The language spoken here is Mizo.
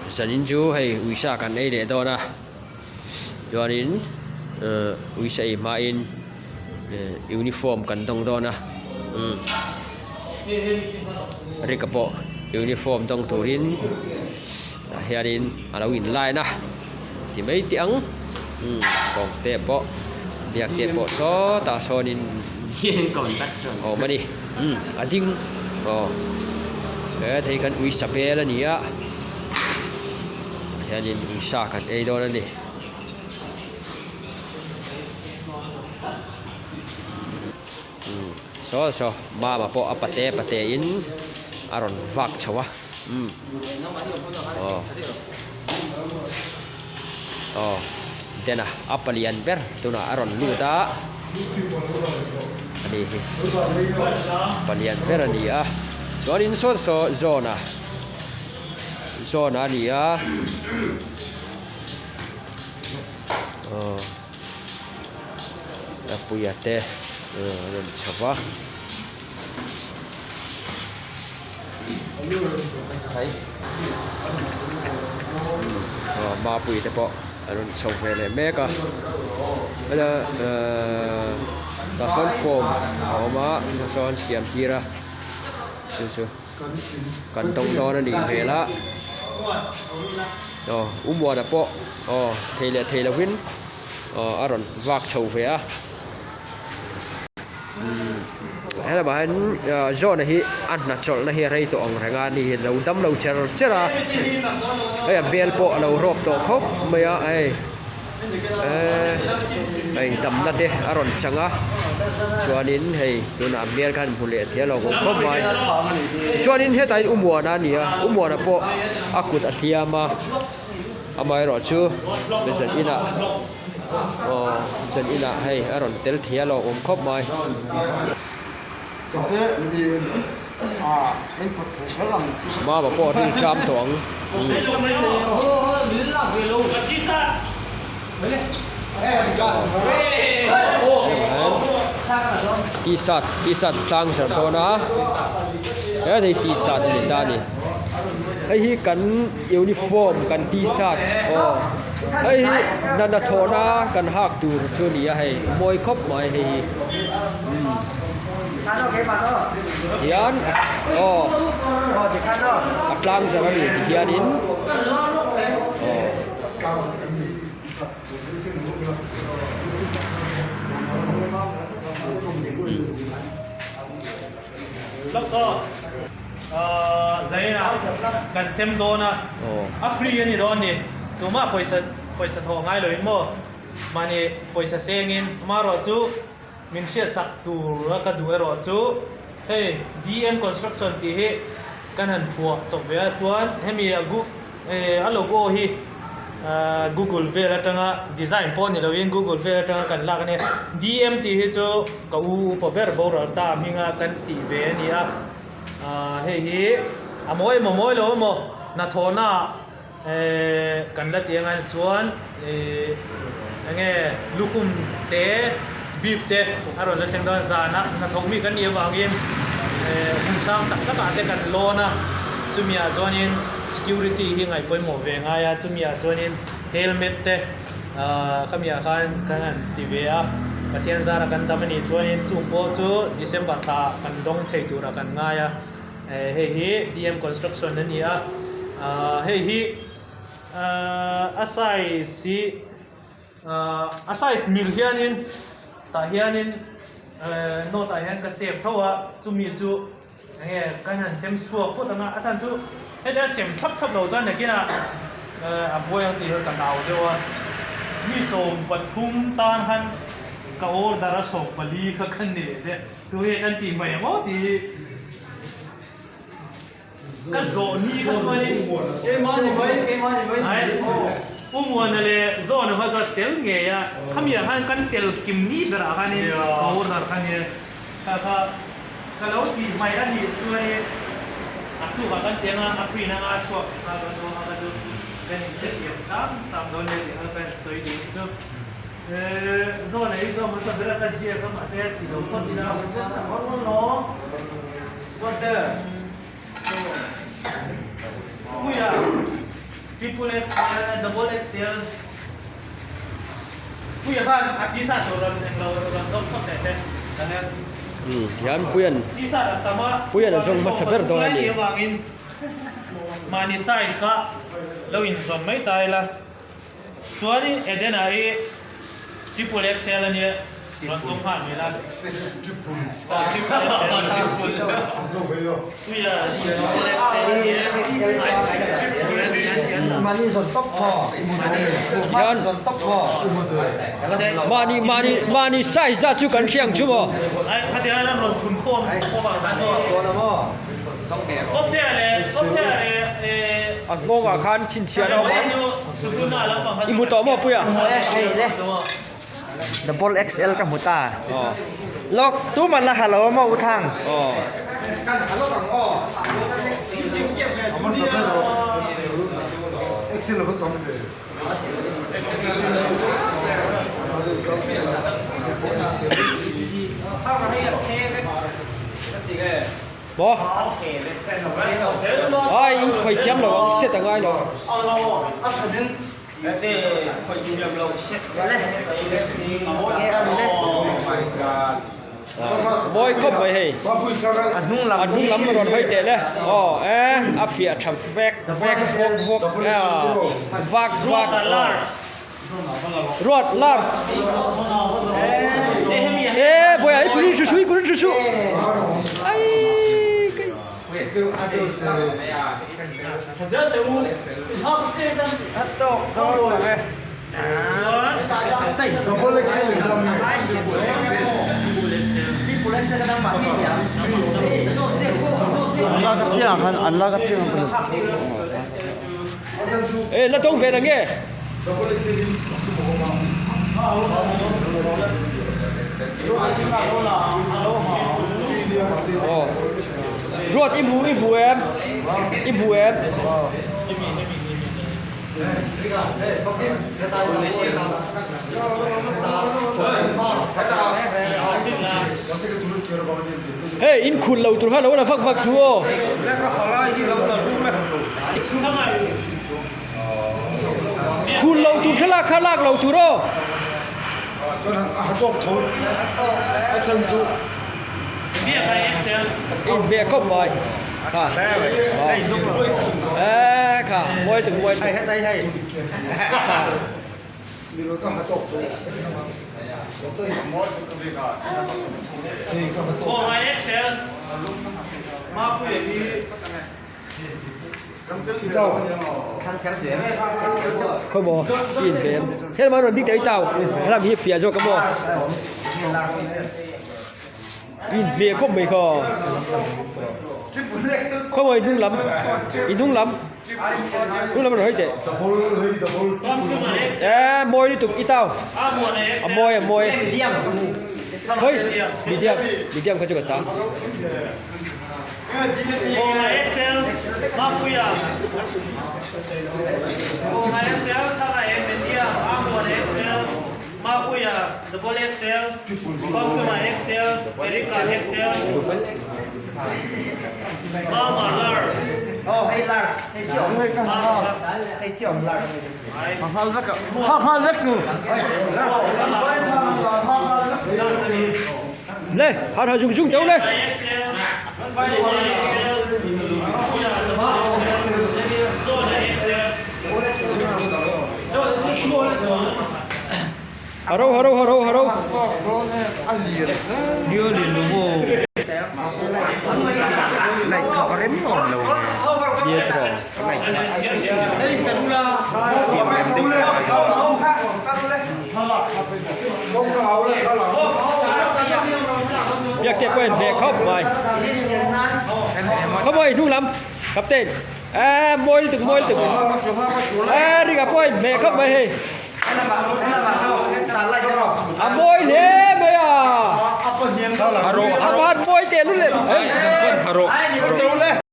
Zanin chu hei uisa kan ei leh dawn a chuanin ehh uisa ei hmain ehh uniform kan dawng dawn a umm Rika pawh uniform dawng turin tah hianin a lo in line a ti mai teh ang umm kawngte pawh biak te pawh sawtah sawnin a awm a ni umm a ding aw he thei kan uisa bel a ni a tah hianin uisa kan ei dawn a ni. Saw saw mama pawh a pate pate in a rawn vak chho a umm aw aw den a a palian ber tunah a rawn lut a ani hi palian ber a ni a chuanin saw saw zawn a zawn a ni a aw. Lapuia te an rawn chho va. Mapuii te pawh an rawn chho ve leh mek a tah sawn form a awm a tah sawn siam tir a chu chu kan dawng dawn a nih hmel a aw u Muana pawh aw thei leh thei lovin. Aw a rawn vak chho ve a umm helamah hian John-a hi a hna chawlhna hi a rei tawh ang reng a ni lo dam lo cher cher a hei a bel pawh a lo rawp tawh khawp mai a hei eee hei damna te a rawn chang a chuanin hei tunah a hmel khan hmu leh thei a lo awm khawp mai tichuanin hetah hian u Muana a ni a u Muana pawh a kut a hliam a. Amaherawh chu zan inah aw zan inah hei a rawn tel thei a lo awm khawp mai. Mama pawh ring ṭam tawh ang. T-shirt T-shirt tlang zar dawn a he thei T-shirt a ni ta a ni hei hi kan uniform kan T-shirt aw hei hi hna hnathawhna kan hak tur chu a ni a hei mawi khawp mai hei hi umm hian aw a tlang zar a ni ti hianin aw. Kan sem dawn a, a free a ni dawn ni. Tumah pawisa pawisa thawh ngai loin maw mahni pawisa sengin amaherawh chu min hriatsak tur a ka duh erawh chu hei DM Construction tih hi kan han phuah chawp ve a chuan hemi a A logo hi Google vel atanga design pawh ni loin Google vel atanga kan lak a nia. DM tih hi chu ka u upa ber boral ta hminga kan tih ve a ni a. Hei hi a mawi emaw mawi lo emaw hnathawhna ah kan la tih anga chuan enge lukhum te bip te a rawn la thleng dawn zana hnathawk mi kan nih avangin hmun sang tak tak ah te kan lawn a chumi ah chuanin security hi ngaih pawimawh ve ngai a chumi ah chuanin helmet te ahh khami ah khan kan han ti ve a Pathian zara kan dam a nih chuanin chung pawh chu December thla ah kan dawng thei turah kan ngai a hei hi D_M construction a ni a ahh hei hi ahh a size hi. A size mil hianin tah hianin note ah hian ka save tho a chumi chu enge kan han sem chhuak phawt ang a a chhan chu heti a sem thlap thlap lo chuan nakinah a buai ang tih hi ka nau deuh a mi 13 tan khan ka order a 14 kha ka nei che tunge kan tih mai ang aw tih hi. Ka zawh ni kha chuanin Pu Muana leh Zawna kha chuan tel ngei a, khamiah khan kan tel kim ni berah khanin ka order kha nia, kha kha ka lo tih hmaih a nih chuanin a tlukah kan ti anga a print anga a chhuak leh nghal dawn dawn a kha chu kan inhrethiam tlang tlang dawn nia tih kha ka sawi duh ni chu. Zawna hi zawng hmasa bera ka ziak a mahse ti lo phawt ila. Puia. Triple XL, Double XL. Puia khan a t-shirt tur rawn englo rawn zawng phawt teh se. Umm hian Puia'n T-shirt a tam a, Puia'n a zawng hmasa ber dawn a ni. Avangin mahni size kha lo inzawm mai ta ila. Chuanin Edena hi Triple XL a nia, rawn zawng nghal mai la. Triple XL. Puia Double XL a nia. Tihian mahni mahni mahni size zat chu kan hriang chu maw. A nghawngah khan chhinchhiah a awm ang. I hmu tawh maw Puia? Double XL ka hmu ta. Lawk tuman la ha lo a maw U Thang? Maw? Ai in khawih thiam lo ang set a ngai lo. Mawi khawp mai hei. A hnung lam a rawn hawi teh le. Aw e a fiah tha vek vek vawk vawk vak vak. Ruat large. E boya i kuri su su i kuri su su. Ai kai. E la tawng ve reng e. Aw. Ruat i hmu i hmu em? I hmu em? Hei in khul lo tur kha lo la vak vak thu aw. Khul lo tur thlalak kha lak lo tur aw. Inhmeh khawp mai. Kha. Eee kha mawi tuk mawi tuk. Khaw maw i inhmeh em? Helma rawn ding teh i tau helam hi fiah zawk a maw? I inhmeh khawp mai khaw. Khaw maw i hnung lam i hnung lam hnung lam rawn hawi teh. Eee mawi lutuk i tau a mawi a mawi hawi medium medium kha chu ka ta. Le har har zung zung teuh le. Haro haro haro haro. Biak te pawhin hmeh khawp mai. Khaw mawi hnung lam captain eee mawi lutuk mawi lutuk eee ringa pawhin hmeh khawp mai hei a mawi hle mai a a van mawi teh lul em.